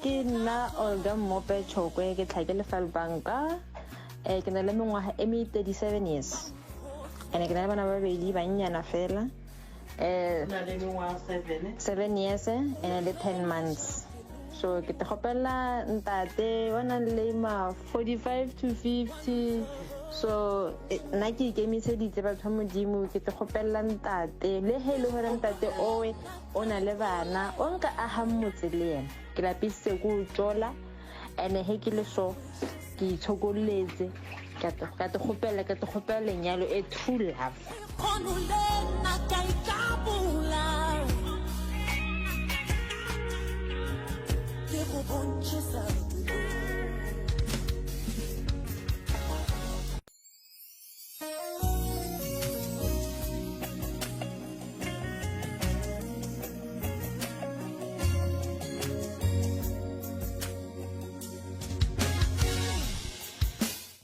Ke nna Olga Mmope Chokwe, ke tlha ke le Falbanka. Eh, ke na le mengwaga e me 37 years. Ene ke na le bana ba babedi bannyana fela. Eh, na le mengwaga 7. 7 years ene le 10 months. So ke te kgopela ntate wa nang le ma 45 to 50. So eh, nna ke ikemiseditse batho ba Modimo ke te kgopela ntate le he le hore ntate owe o na le bana o nka agang motse le yena ke lapisitse ko o tšola ene he ke le so ke itshokolletse ka te kgopela ka te kgopela lenyalo e true love.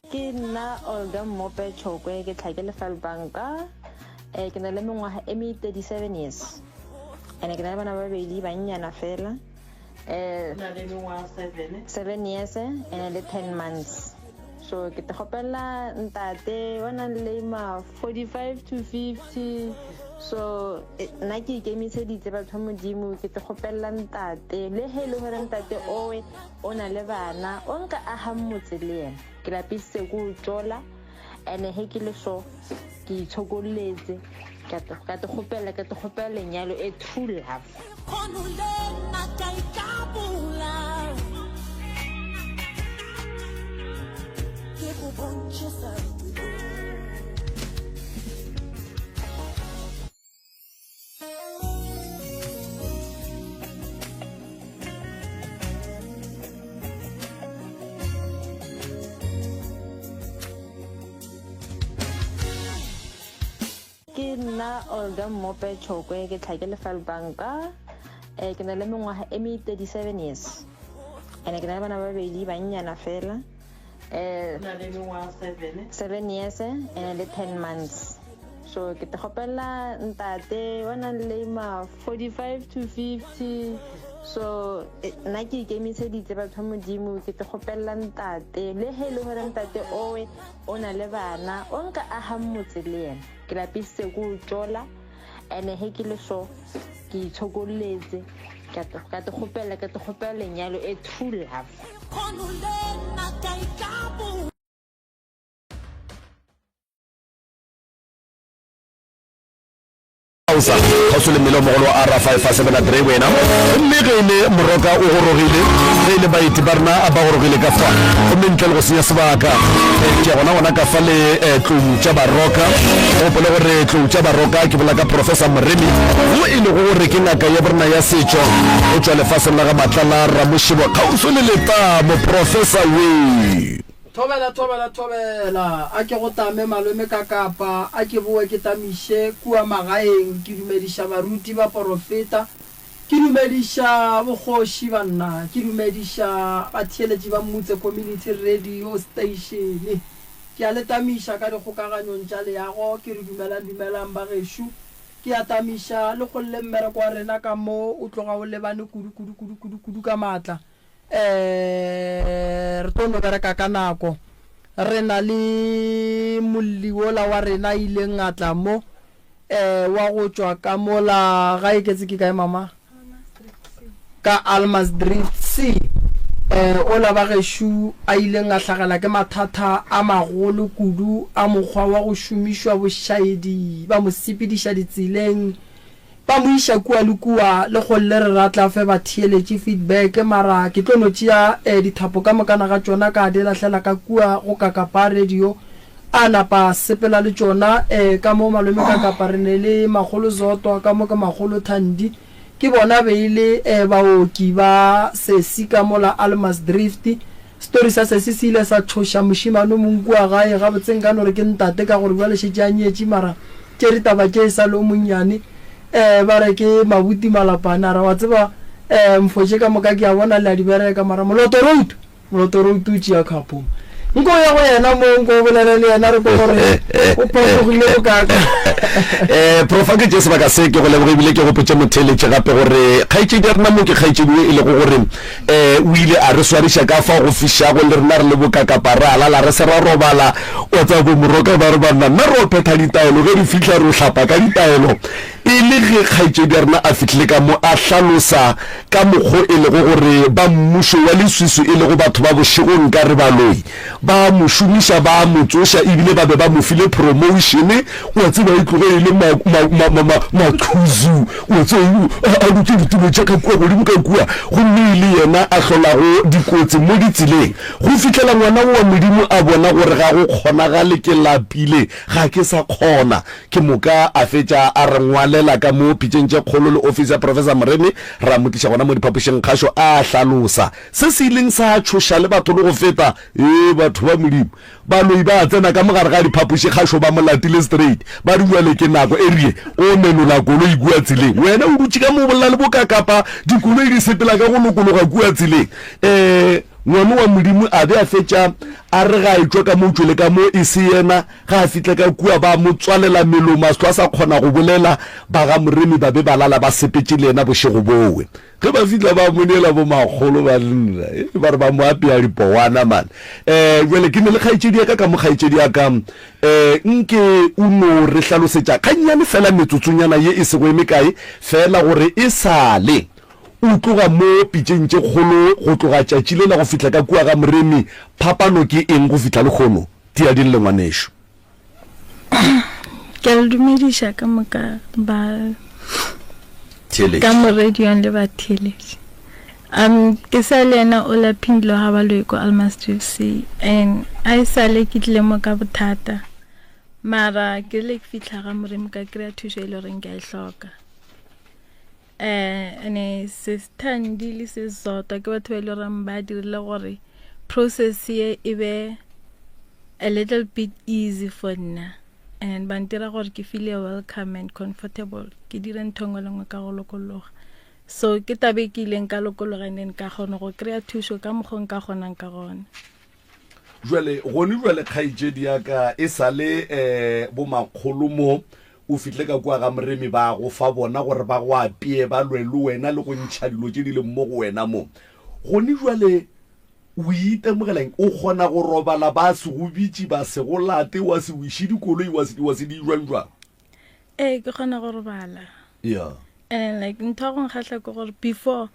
Ke nna Olga Mmope Chokwe, ke tlha ke le Falbanka. Eh, ke na le mengwaga e me 37 years. Ene ke na le bana ba babedi bannyana fela. Eh, na le mengwaga 7. 7 years ene le 10 months. So ke te kgopela ntate wa nang le ma 45 to 50. So eh, nna ke ikemiseditse batho ba Modimo ke te kgopela ntate le he le hore ntate owe o na le bana o nka agang motse le yena. Ke lapisitse ko o tšola ene he ke le so ke itshokolletse ka te ka te kgopela ka te kgopela lenyalo e true love. Ke nna Olga Mmope Chokwe, ke tlha ke le Falbanka. Eh, ke na le mengwaga e me 37 years. Ene ke na le bana ba babedi bannyana fela. Eh, na le mengwaga 7. 7 years ene le 10 months. So ke te kgopela ntate wa nang le ma 45 to 50. So eh, nna ke ikemiseditse batho ba Modimo ke te kgopela ntate le he le hore ntate owe o na le bana o nka agang motse le yena. Ke lapisitse ko o tšola ene he ke le so ke itshokolletse ka te ka te kgopela ka te kgopela lenyalo e true love. Hausa, kgauswi le mmele o mogolo wa R557 wena. Gomme ge e le Moroka o gorogile, ge e le baeti ba rena ba gorogile ka fa. Gomme ntle le go senya sebaka, ke ya gona gona ka fa le tlou tša Baroka. Gopole gore tlou tša Baroka ke bola ka Professor Moremi, wo e lego gore ke ngaka ya borena ya setšo go tšwa lefaseng la ga Matlala Ramošebo kgauswi le Letamo. Professor we. Thobela, thobela, thobela! A ke go tame malome ka kapa, a ke bowe ke tamiše kua magaeng, ke dumediša baruti, baporofeta, ke dumediša bokgoši banna, ke dumediša batheeletši ba Mmutse Community Radio Station. Ke a le tamiša ka dikgokaganyong tša leago, ke re dumelang, dumelang bagešo. Ke a tamiša le golle mmereko wa rena ka mo o tloga o lebane kudu, kudu, kudu, kudu, kudu ka maatla. Ee, re tlo no bereka ka nako. Re na le molli wola wa rena a ileng a tla mo, ee, wa go tšwa ka mola ga e ketse ke kae mama? Ka Almasdrift C. Ee, ola ba gešo a ileng a hlagela ke mathata a magolo kudu a mokgwa wa go šomišwa bošaedi, ba mo sepediša ditseleng. Ba mo iša kua le kua, le golle re ra tla fe batheeletši feedback, mara ke tlo no tšea dithapo ka mokana ga tšona ka di lahlela ka kua go Kakapa radio, a napa a sepela le tšona. Ka mo malome Kakapa re ne le Makgolo Zotwa, ka mo ke Makgolo Thandi, ke bona be e le baoki ba sesi ka mola Almasdrift. Story sa sesi se ile sa tšhoša mošemane o mongwe kua gae. Gabotse nka no re ke ntate ka gore bjale šetše a nyetše mara tše ditaba tše e sa le o monnyane. um ba re ke Mabuti Malapane a re wa tseba um mfo tše ka moka ke a bona le a di bereka mara Moloto Road Moloto Road o tšea khapo nko ya go yena mo nko o bolele le yena re ko gore o phafogile bokaka. Um profa ke tše sebaka se ke go leboge ebile ke gopotše motheeletše gape gore kgaetšedi ya rena mo ke kgaetšedi e lego gore um o ile a re swariša ka fao go fišago le rena re le bokakapa ra lala re se ra robala wa tseba bomoroka ba re banna nna re o phetha ditaelo ge re fihla re o hlapa ka ditaelo e le ge kgaetšedi ya rena a fihlile ka mo a hlalosa ka mokgo e lego gore ba mmušo wa leswiswi e lego batho ba bošego nka re baloi ba mo šomiša ba mo tsoša ebile ba be ba mo file promotion wa tseba e tloge e le maqhuzu wa tseba a dutše ditulong tša ka kua godimo ka kua gomme e le yena a hlolago dikotsi mo ditseleng go fihlela ngwana wa Modimo a bona gore ga go kgonagale ke lapile ga ke sa kgona ke moka a fetša a re ngwalela ka mo pitšeng tše kgolo le ofisi ya Professor Moremi ra mo tliša gona mo diphapošing kgašo a hlalosa Se se ileng sa tšhoša le batho le go feta, ee, batho ba Modimo, baloi ba tsena ka mo gare ga diphapošikgašo ba mo latile straight, ba re bjale ke nako, erie, o menola koloi kua tseleng, wena o dutše ka mo o bolela le bokakapa, dikoloi di sepela ka go lokologa kua tseleng. Ee, ngwana wa Modimo a be a fetša a re ga a etšwa ka mo o tšwele ka mo, e se yena, ga a fihla ka kua ba mo tswalela melomo a se hlwa a sa kgona go bolela, ba ga Moremi ba be ba lala ba sepetše le yena bošego bowe. Ge ba fihla ba mo neela bo makgolo ba nna eh, ba re ba mo apea dipowana man. Eh, jwale ke ne le kgaetšedi ya ka ka mo kgaetšedi ya ka eh, nke o no re hlalosetša gannyane fela metsotsonyana ye e sego e mekae fela gore e sale o tloga mo pitšeng tše kgolo go tloga tšatši lela go fihla ka kua ga Moremi phapano ke eng go fihla lekgono? Tiading le ngwanešo. Ke a le dumediša ka moka ba ka mo radiong le batheeletši. Um ke sa le yena o la Phindlo ga baloi ko Almastrief and a e sale ke tlile mo ka bothata mara ke rile ke fitlha ga Morimo ka kry-a thušo e le goreng ke a e hloka. Eh, ene sis Thandi le sis Zodwa ke batho ba e le goreng ba dirile gore process ye e be a little bit easy for nna and ba ntira gore ke feel welcome and comfortable ke dire ntho engwe le nngwe ka go lokologa so ke tabe ke ileng ka lokologa and then ka kgona go kry-a thušo ka mokgwa nka kgonang ka gona Jwale, gone jwale, kgaetšedi ya ka, e sa le um bomakgolo mo o fihle ka kua ga Moremi ba go fa bona gore ba go apee, ba lwe le wena le go ntšha dilo tše di leng mo go wena mo. Gone jwale o itemogela eng? O kgona go robala ba se go bitše, ba se go late, wa se wiše dikoloi, wa se, wa se di jwang jwang? Ee, ke kgona go robala. Yeah. And then, like ntho ya go nkgahla ke gore before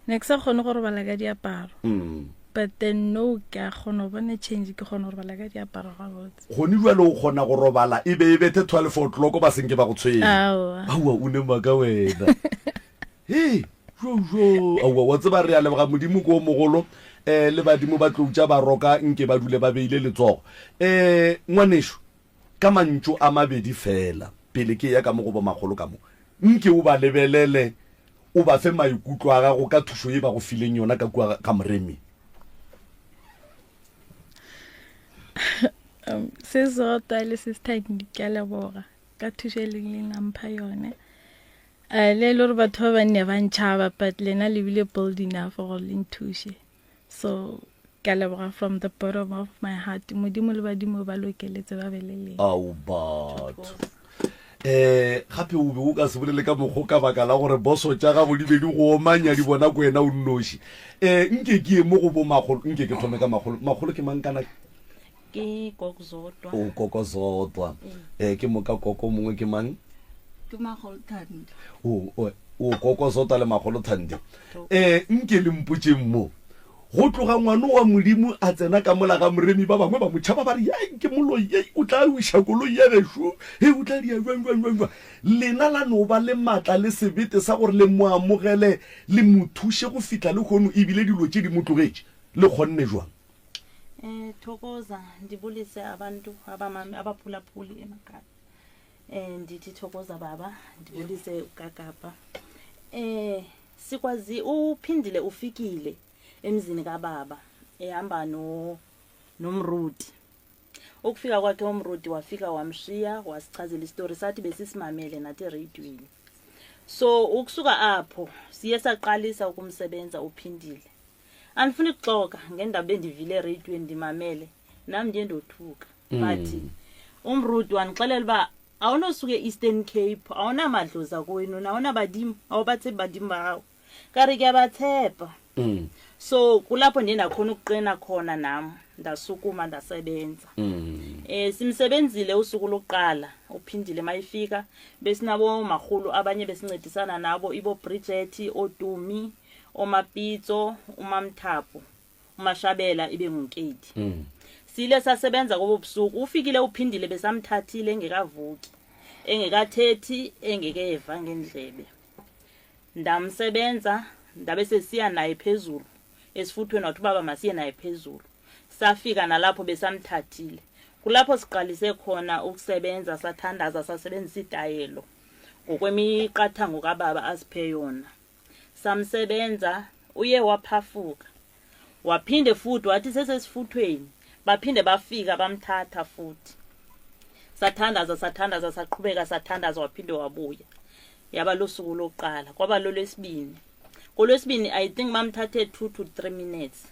ne ke sa kgone go robala ka diaparo. Mm. But then no ke a kgona go bona change ke kgona go robala ka diaparo gabotse. Gone jwale o kgona go robala e be e bethe 12 o'clock ba senke ba go tshwenya. Aowa. Aowa o ne maka wena. Hei, jo jo, aowa wa tseba re a leboga Modimo ke o mogolo eh le badimo ba tloutša ba roka nke ba dule ba beile letsogo. Eh ngwanešu Ka mantšu a mabedi feela, pele ke eya ka mo go bomakgolo ka mo, nke o ba lebelele, o ba fe maikutlo a gago ka thušo ye ba go fileng yona ka kua ga Moremi. Um, Sis Zodwa le Sis Thandi, ke a leboga ka thušo e leng leng la mpha yone. Uh, le e le gore batho ba banne ba ntšhaba, but lena le bile bold enough gore le nthuše. So ke a leboga from the bottom of my heart. Modimo le badimo ba lokeletse ba be le lena. Ao batho. Eh gape o be o ka se bolele ka mokgo ka baka la gore boso tša gago di be di go omanya di bona ko wena o nnoši. Eh nke ke ye mo go bo makgolo nke ke thome ka makgolo. Makgolo ke mang kana? Ke Koko Zodwa. O Koko Zodwa. Eh ke moka koko mongwe ke mang? Ke Makgolo Thandi. O o o Koko Zodwa le Makgolo Thandi. Eh nke le mpotšeng mo. Go tloga ngwano wa Modimo a tsena ka mola ga Moremi ba bangwe ba mo tšhaba ba re yai ke moloi yei o tla wiša koloi ya gešo hei o tla dia jwang jwang jwang jwang. Lena la no ba le matla le sebete sa gore le mo amogele le mo thuše go fihla lehono ebile dilo tše di mo tlogetše. Le kgonne jwang? Eh Thokoza ndibulise abantu abamame abaphulaphuli emakhaya. Eh ndithi Thokoza baba ndibulise uKakapa. Eh sikwazi uphindile ufikile emzini kababa ehamba no nomrudi. Ukufika kwakhe umrudi wafika wamshiya wasichazela isitori sathi besisimamele nathi eradioweni. So ukusuka apho siye saqalisa ukumsebenza uphindile. Andifuni kuxoka ngendaba bendivile ereyidweni ndimamele nam ndiye ndothuka. But umrudi wandixelela uba awunosuka e-Eastern Cape, awunamadlozi akowenu, awunabadimo, awubatshepi badimo ba gago. Ka re ke a ba tshepa. So kulapho ndiye ndakhona ukuqina khona nam ndasukuma ndasebenza. Simsebenzile usuku lokuqala uphindile mayifika besinabo marhulu abanye besincedisana nabo ibo Bridget, oDumi, oMapitso, uMamthapo, uMashabela ibe nguNkedi. Sile sasebenza kobo busuku ufikile uphindile besamthathile engekavuki engekathethi engekeva ngendlebe. Ndamsebenza ndabe sesiya naye phezulu esifuthweni wathi ubaba masiye naye phezulu. Safika nalapho besamthathile. Kulapho siqalise khona ukusebenza sathandaza sasebenzisa itayelo ngokwemiqathango kababa asiphe yona. Samsebenza uye waphafuka. Waphinde futhi wathi sesesifuthweni baphinde bafika bamthatha futhi. Sathandaza sathandaza saqhubeka sathandaza waphinde wabuya. Yaba lusuku lokuqala kwaba lolwesibini. Kolwesibini I think bamthathe 2 to 3 minutes.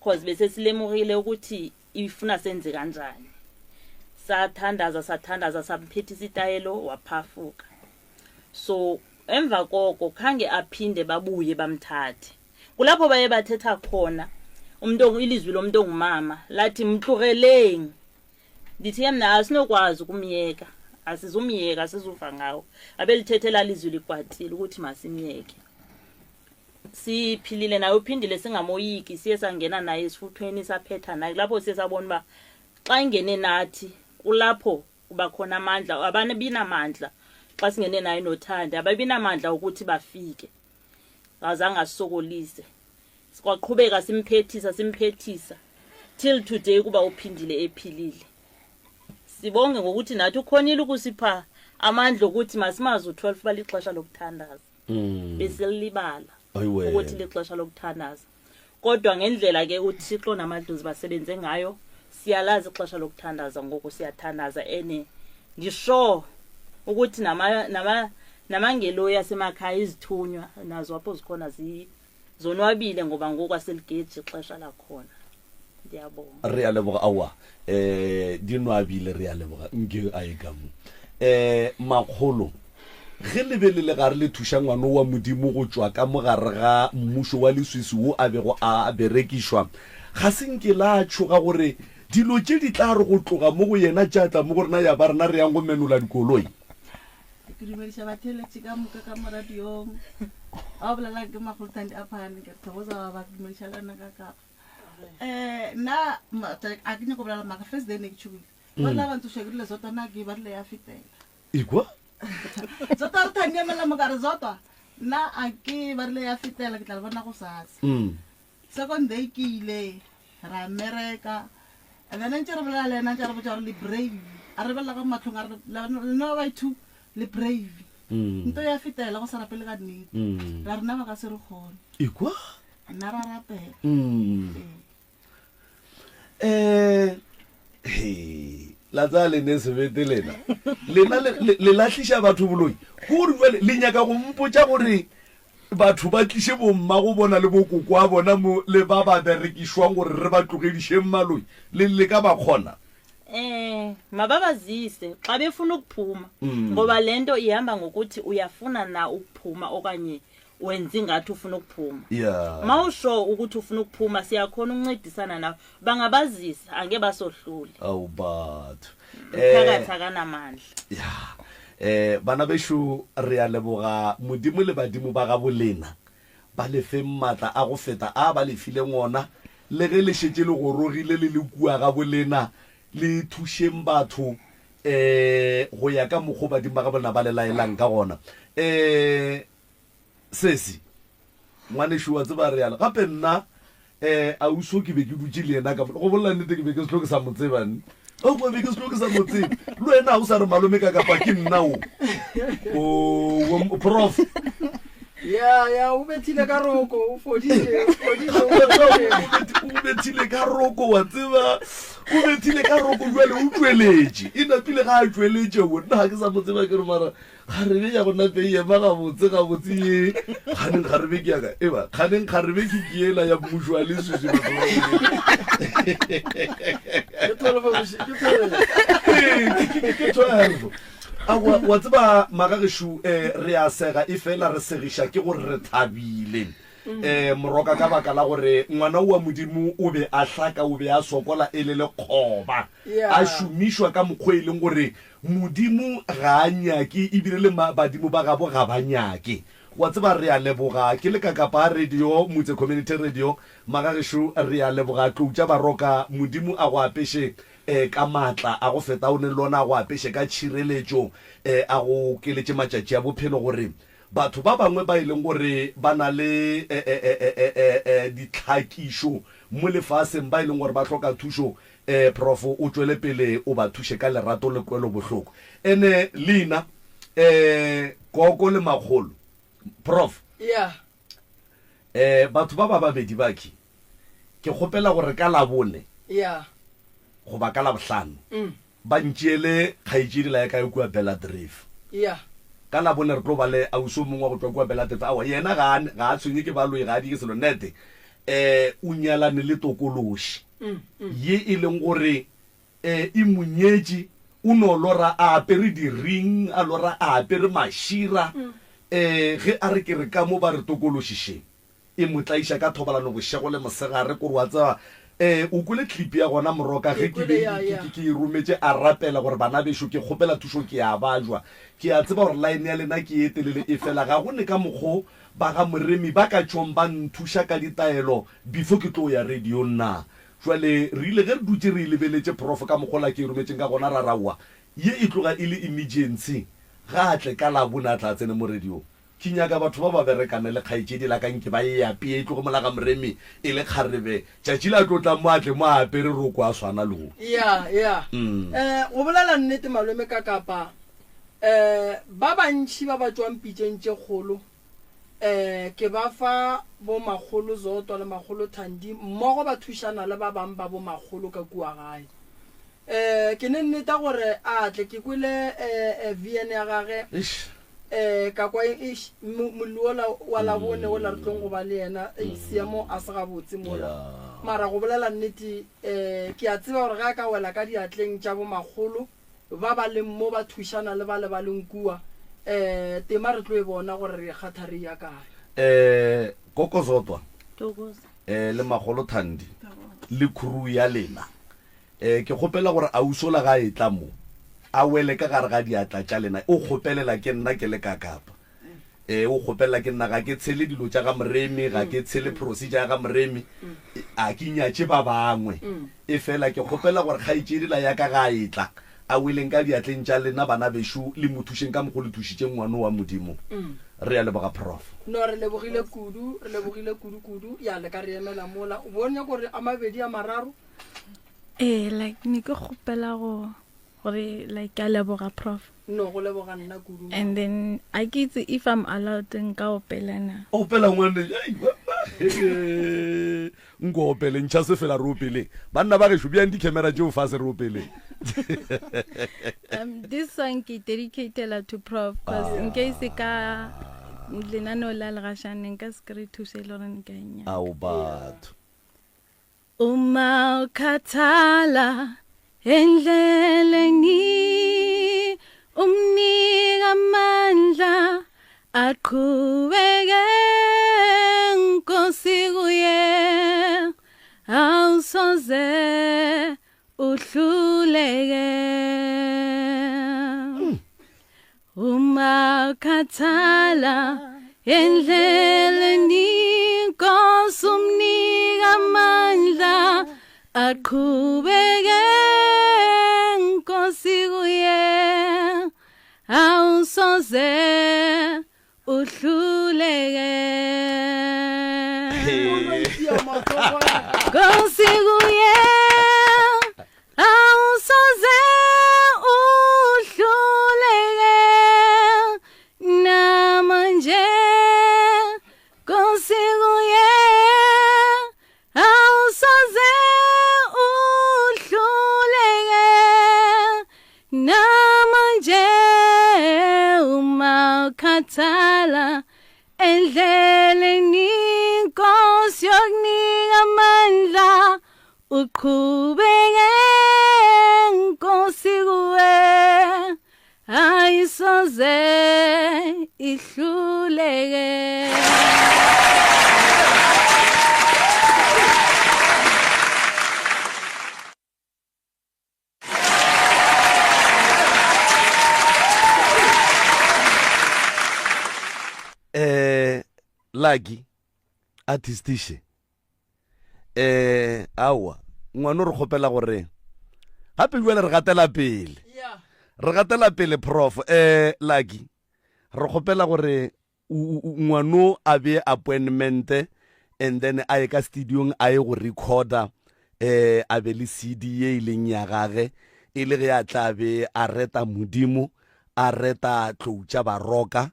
Cause bese silemukile ukuthi ifuna senze kanjani. Sathandaza sathandaza samphethisa itayelo waphafuka. So emva koko khange aphinde babuye bamthathe. Kulapho baye bathetha khona umuntu ilizwi lomuntu ongumama lathi mtlugeleng. Ndithi ke mna asinokwazi ukumyeka, asizumyeka asizuva ngawo. Abelithethela lizwi likwatile ukuthi masimyeke. Siphilile naye uphindile singamoyiki siye sangena naye esifuthweni saphetha naye lapho siye sabona uba xa ingene nathi kulapho kuba khona amandla abanabinamandla xa singene naye nothandi ababinamandla ukuthi bafike. Azange asisokolise. Sikwaqhubeka simphethisa simphethisa till today kuba uphindile ephilile. Sibonge ngokuthi nathi ukhonile ukusipha amandla okuthi masimazi u12 balixesha lokuthandaza. Besilibala ukuthi lixesha lokuthandaza. Kodwa ngendlela ke uThixo namadlozi basebenze ngayo siyalazi ixesha lokuthandaza ngoku siyathandaza ene ndisho ukuthi nama nama namangeloyi asemakhaya izithunywa nazo apho zikhona zi zonwabile ngoba ngoku aseligeji ixesha lakhona. Ndiyabonga. Re a leboga aowa eh di nwabile re a leboga nke a ye ka mo. Eh makgolo ge le be le le gare le thuša ngwano wa Modimo go tšwa ka mo gare ga mmušo wa leswiswi wo a bego a berekišwa, ga se nke la tšhoga gore dilo tše di tla re go tloga mo go yena tša tla mo go rena ya ba rena re yang go menola dikoloi? Ke dumediša batheeletši ka moka ka mo radiong. Ba bolelang ke Makgolo Thandi Aphane, ke re thokoza ba ba ke dumediša le wena ka kapa. Eh nna a ke nyako bolela maaka first day ne ke tšhogile. Ba rile ba ntsoša ke rile Zodwa na ke ba rile ya fetela. Ekwa? Zodwa re Thandi emela mo ka re Zodwa nna a ke ba rile ya fetela ke tla le bona gosasa. Second day ke ile ra mmereka and then ntse re bolela le ena ntse re botsa gore le brave a re belela ka matlhong a re lena ba batho le brave nto ya fetela go sa rapele ka nnete ra rena ba ka se re kgone ekwa nna ra rapela eh he la tsaya le ne sebete lena lena le lahliša batho boloi ke gore jale le nyaka go mpotša gore batho ba tliše bomma go bona le bokoko a bona mo le ba ba berekišwang gore re ba tlogedišeng maloi le le ka ba kgona Eh mababazise xa befuna ukuphuma ngoba lento ihamba ngokuthi uyafuna na ukuphuma okanye wenza ingathi ufuna ukuphuma yeah mawusho ukuthi ufuna ukuphuma siyakhona ukuncedisana nawe bangabazisa angeke basohlule awu batho umphakathi akanamandla ya eh bana bešo re a leboga modimo le badimo ba gabo lena ba le feng maatla a go feta a ba le fileng ona le ge le šetše le gorogile le le kua gabo lena le thušeng batho eh go ya ka mokgo badimo ba gabo lena ba le laelang ka gona eh Sesi, ngwanešu wa tseba realo. Gape nna um auso ke be ke dutše le yena ka go bolela nnete ke be ke sehlo ke sa mo tseba nne. O ke be ke sehlo ke sa mo tseba. Le wena ga o sa re malome ka kapa ke nna o. O prof. Ya ya o bethile ka roko o fodile o fodile o bethile ka roko wa tseba. O bethile ka roko bjale o tšweletše. E napile ga a tšweletše wo. Nna ga ke sa mo tseba ke re mara kgarebe ya go nape e ema gabotse gabotse ye. Kganeng kgarebe ke ya ka. Eba kganeng kgarebe ke ke yela ya mmušo wa leswiswi batho ba Modimo. Ke 12 boši- ke 12. Ee, ke- ke- ke- ke 12. A wa wa tseba magagešo eh, re a sega e fela re segiša ke gore re thabile. Eh, moroka ka baka la gore ngwana wa Modimo o be a hlaka, o be a sokola e le lekgoba, a šomišwa ka mokgwa e leng gore Modimo ga a nyake ebile le badimo ba gabo ga ba nyake. Wa tseba, re a leboga. Ke le ka Kapa Radio, Motse Community Radio, magagešo, re a leboga. Tlou tša Baroka, Modimo a go apeše eh, ka maatla a go feta o neng le ona, a go apeše ka tšhireletšo, eh, a go okeletše matšatši a bophelo gore Batho ba bangwe ba e leng gore ba na le ditlhakišo mo lefaseng, ba e leng gore ba hloka thušo, Prof, o tšwele pele o ba thuše ka lerato le kwelobohloko. Ene leina, Koko le Makgolo. Prof. Yeah. Batho ba ba babedi bakhi, ke kgopela gore ka Labone Yeah. goba ka Labohlano, Ba ntšeele kgaetšedi la ya kae kua Belladrive. Yeah. Ka Labone re tlo ba le ausi o mongwe wa go tšwa kua Belladrive. Aowa, yena ga a, ga a tshwenye ke baloi, ga a dire selo. Nete, eh, o nyalane le tokološi ye e leng gore, eh, e mo nyetše. O no lora a apere di-ring, a lora a apere mašira. Eh, ge a re ke re ka mo ba re tokološi še. E mo tlaiša ka thobalano bošego le mosegare, kore wa tseba, eh, o kwele clip ya gona Moroka ge ke be ke, ke, ke e rometše, a rapela gore bana bešo ke kgopela thušo ke a bajwa. Ke a tseba gore line ya lena ke ye telele efela ga go ne ka mokgo ba ga Moremi ba ka tšhong ba nthuša ka ditaelo before ke tlo ya radiong na. Jwale re ile ge re dutše re e lebeletše Prof ka mokgo la ke e rometšeng ka gona ra ra aowa ye e tloga e le emergency ga a tle ka Labone a tla a tsene mo radiong. Ke nyaka batho ba ba berekane le kgaetšedi la ka nke ba e apee e tloge mola ga Moremi e le kgarebe. Tšatši le a tlo tlang mo a tle mo a apere roko a swana le wo. Ya, ya. Eh, go bolela nnete malome ka Kapa, eh, ba bantši ba ba tšwang pitšeng tše kgolo, eh, ke ba fa bo makgolo Zodwa le makgolo Thandi mmogo ba thušana le ba bang ba bo makgolo ka kua gae. Eh, ke ne nneta gore a tle, ke kwele eh, eh, VN ya gage. Eish. Eh, ka kwa eish, mo, molli wola wa Labone wola re tlong go ba le yena, ei, seemo a se gabotse mola. Yeah. Mara go bolela nnete, eh, ke a tseba gore ge a ka wela ka diatleng tša bomakgolo ba ba leng mo ba thušana le bale ba leng kua, eh, tema re tlo e bona gore re e kgatha re eya kae. Eh, Koko Zodwa, Thokoza. eh, le Makgolo Thandi, le crew ya lena, Ee, ke kgopela gore ausola ga a etla mo, a wele ka gare ga diatla tša lena. O kgopelela ke nna ke le ka Kapa. Ee, o kgopelela ke nna. Ga ke tshele dilo tša ga Moremi, ga ke tshele procedure ya ga Moremi. A ke nyatše ba bangwe. Efela ke kgopela gore kgaetšedi la ya ka ga a etla, a weleng ka diatleng tša lena, bana bešo, le mo thušeng ka mokgo le thušitšeng ngwano wa Modimo. Re a leboga, Prof. No, re lebogile kudu, re lebogile kudu-kudu. Ya, le ka re emela mola. O bo nyaka gore a mabedi, a mararo? Ee, like ne ke kgopela go gore like ke a leboga prof. No, go leboga nna kudu. And then a ke itse if I'm allowed nka opela na. Opela ngwane, ei banna, he nko opele ntšha sefela re opeleng. Banna ba gešo bjang di-camera tšeo fase re opeleng. This song ke dedicatela to prof cause nke se ka lenaneo la legašane nka se kry thuso e le gore nka e nyaka. Ao batho. Uma ukhathala endleleni umnika amandla aqhubeke Nkosi kuye awusoze uhluleke Uma ukhathala endleleni Nkosi umnika amandla aqhubeke Nkosi kuye awusoze uhluleke Nkosi kuye awusoze uhluleke namanje Nkosi kuye awusoze uhluleke. Ungakhathala endleleni inkosi yokunika amandla uqhubeke nkosi kuwe ayisoze ihluleke. Eh Lucky artistishe eh awa ngwana re kgopela gore gape jale re gatela pele re gatela pele prof eh Lucky re kgopela gore ngwano a be appointment and then a ye ka studiong a ye go recorda eh a be le CD ye e leng ya gage e le ge a tla be a reta modimo a reta tlou tša baroka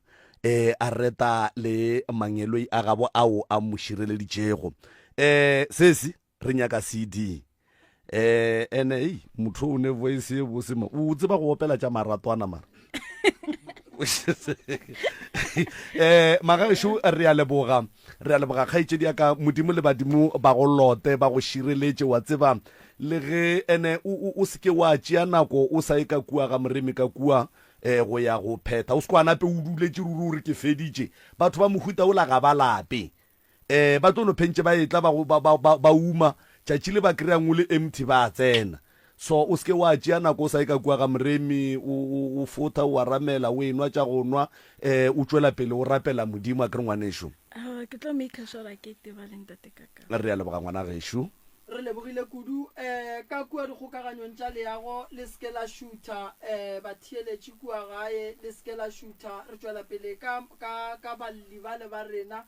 eh a reta le mangeloi a gabo ao a mo šireleditšego eh sesi re nyaka cd eh ene ei motho o ne voice ye bose ma o tseba go opela tša maratwana mara eh magaešo re a leboga re a leboga kgaetšedi ya ka modimo le badimo ba go lote ba go šireletše wa tseba le ge ene o se ke wa tšea nako o sa ye ka kua ga moremi ka kua um go ya go phetha o se kwa nape o duletše ruri o re ke feditše batho ba mohuta ola ga ba lape um ba tlo no phentše ba etla ba, ba, ba, ba, ba uma tšatši le ba kry-ang o le empty ba tsena so o seke wa tšea nako o sa ye ka kua ga moremi o, o, o fotha o aramela o enwa tša go nwa um o tšwela pele o rapela modimo a kere ngwanešo Aowa, ke tlo maker sure ke teba le ntate Kaka. Re a leboga ngwana gešo. Re lebogile kudu. Um ka kua dikgokaganyong tša leago, le se ke la šutha. Um batheeletši kua gae, le se ke la šutha. Re tšwela pele ka, ka, ka balli bale ba rena.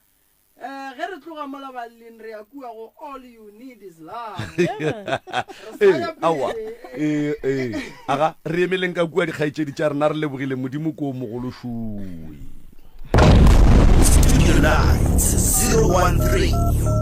Um ge re tloga mola balling re ya kua go All You Need Is Love. Re sa ya aowa pele. ee ee aga re emeleng ka kua dikgaetšedi tša rena re lebogile modimo ko mogološui Studio Nights 013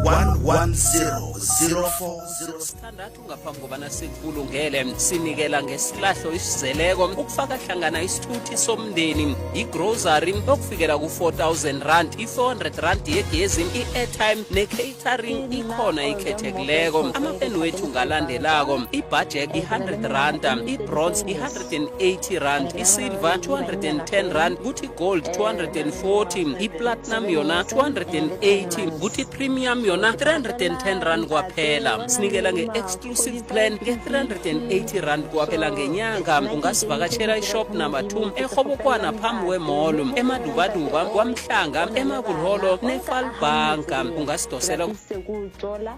110 0406. Sithandathu ngaphambi kobana sikulungele sinikela ngesilahlo isizeleko ukufaka hlangana isithuthi somndeni igrosary okufikela ku-4000 rand i-400 rand yegezi i-airtime ne-catering ikhona ikhethekileko amapeni wethu ngalandelako ibudget i-100 rand i-bronze i-180 rand i-silver 210 rand kuthi gold 240 i-platinum yona 280 kuthi premium yona 310 rand kwaphela sinikela nge-exclusive plan nge-380 rand kwaphela ngenyanga ungasivakatshela ishop number 2 erhobokwana phambi kwemall emadubaduba kwamhlanga emakulholo nefalbanka ungasidosela sekutsola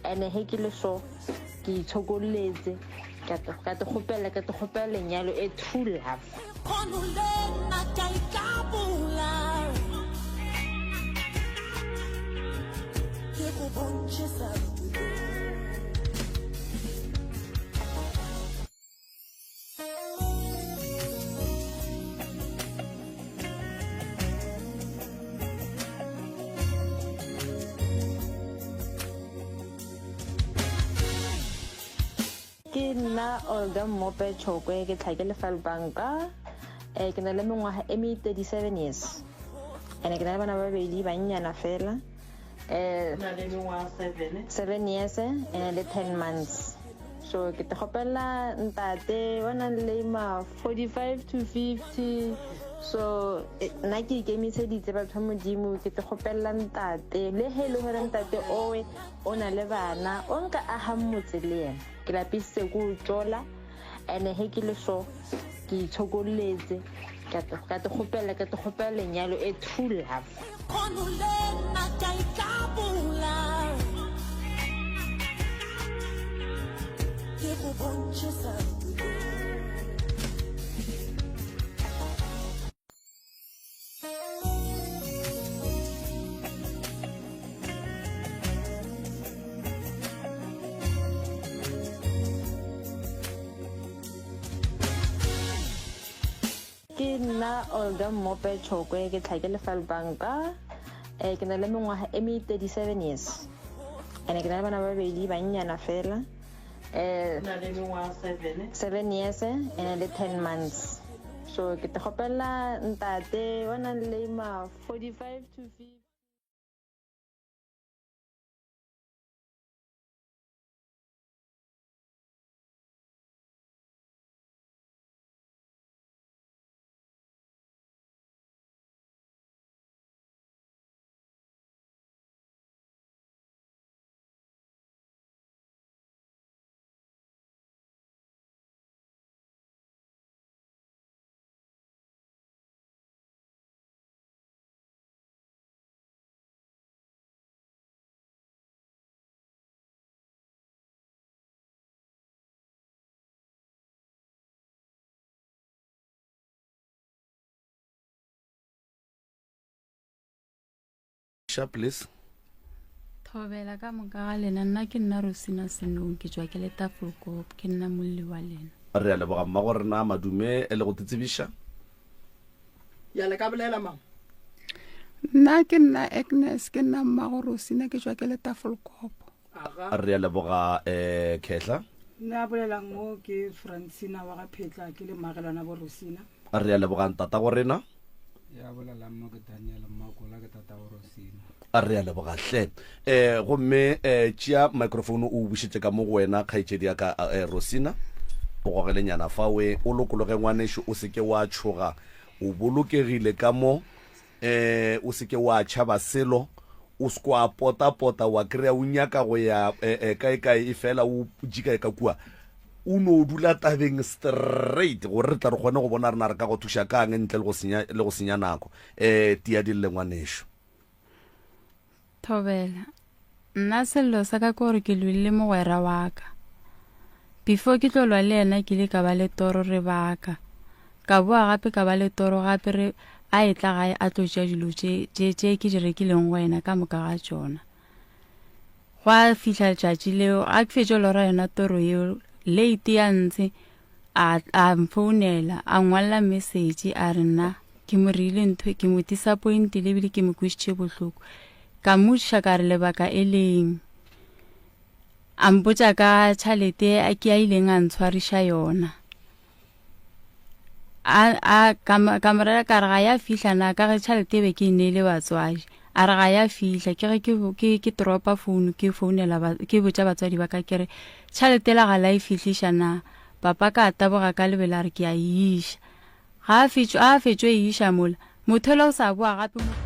ene he ke le so ke itshokoletse ka te kgopela ka te kgopela lenyalo e true love. Ke nna Olga Mmope Chokwe, ke tlha ke le Falbanka. Eh, ke na le mengwaga e me 37 years. Ene ke na le bana ba babedi bannyana fela. Eh, na le mengwaga 7 7 years ene le 10 months. So ke te kgopela ntate wa nang le ma 45 to 50. So eh, nna ke ikemiseditse batho ba Modimo ke te kgopela ntate le he le gore ntate owe o na le bana o nka agang motse le yena ke lapisitse ko o tsola ene he ke le so ke itshokoletse ka te kgopela ka te kgopela lenyalo e true love. Ke nna Olga Mmope Chokwe, ke tlha ke le Falbanka. Eh, ke na le mengwaga e me 37 years. Ene ke na le bana ba babedi bannyana fela. Eh, na le mengwaga 7 7 years ene le 10 months. So ke te kgopela ntate wa nang le ma 45 to 50. Please. Thobela ka moka ga lena nna ke nna Rosina Senong ke tšwa ke le Tafelkop ke nna molli wa lena. Re a leboga mmago rena madume le go titsebiša. Ya le ka bolela mama. Nna ke nna Agnes ke nna mmago Rosina ke tšwa ke le Tafelkop. Re a leboga um Khehla. Nna a bolelang mo ke Francina wa ga Phetla ke le mmagelwana bo Rosina. Re a leboga ntatago rena. Ya bolelang mo ke Daniel Mmakola ke tatago Rosina. Re a leboga hle. Um gomme um tšea microphone o bušetše ka mo go wena kgaetšedi ya ka um Rosina. O gogele nyana fa we o lokologe ngwanešo o se ke wa tšhoga o bolokegile ka mo um o se ke wa tšhaba selo o se kwa potapota wa kry-a o nyaka go ya eh, eh, kae kae e fela o jika ka kua o no dula tabeng straight gore re tla re kgone go bona rena re ka go thuša kang ntle le go senya le go senya nako um tia dille ngwanešo Thobela. Nna sello sa ka ke gore ke lwile le mogwera wa ka. Before ke tlo lwa le yena ke ile ka ba le toro re baka. Ka boa gape ka ba le toro gape re a etla gae a tlo tšea dilo tše tše tše ke di rekileng go yena ka moka ga tšona. Gwa fihla letšatši leo a ke fetše lora yona toro yeo late ya ntse a a mfounela a ngwalela message a re nna ke mo reile ntho ke mo disappointile ebile ke mo kwešitše bohloko. Ka mmotšiša ka re lebaka e leng. A mpotša ka tšhalete a ke a ileng a ntshwariša yona. A, a, ka, ka mo rera ka re ga ya fihla na ka ge tšhalete e be ke e neile batswadi. A re ga ya fihla ke ge ke, ke, ke dropa founu ke founela ba, ke botša batswadi ba ka ke re tšhalete la ga la e fihliša na. Papa ka taboga ka lebelo a re ke a e iša. Ga a fetšo, a fetšo e iša mola, motho yola o sa boa gape mo.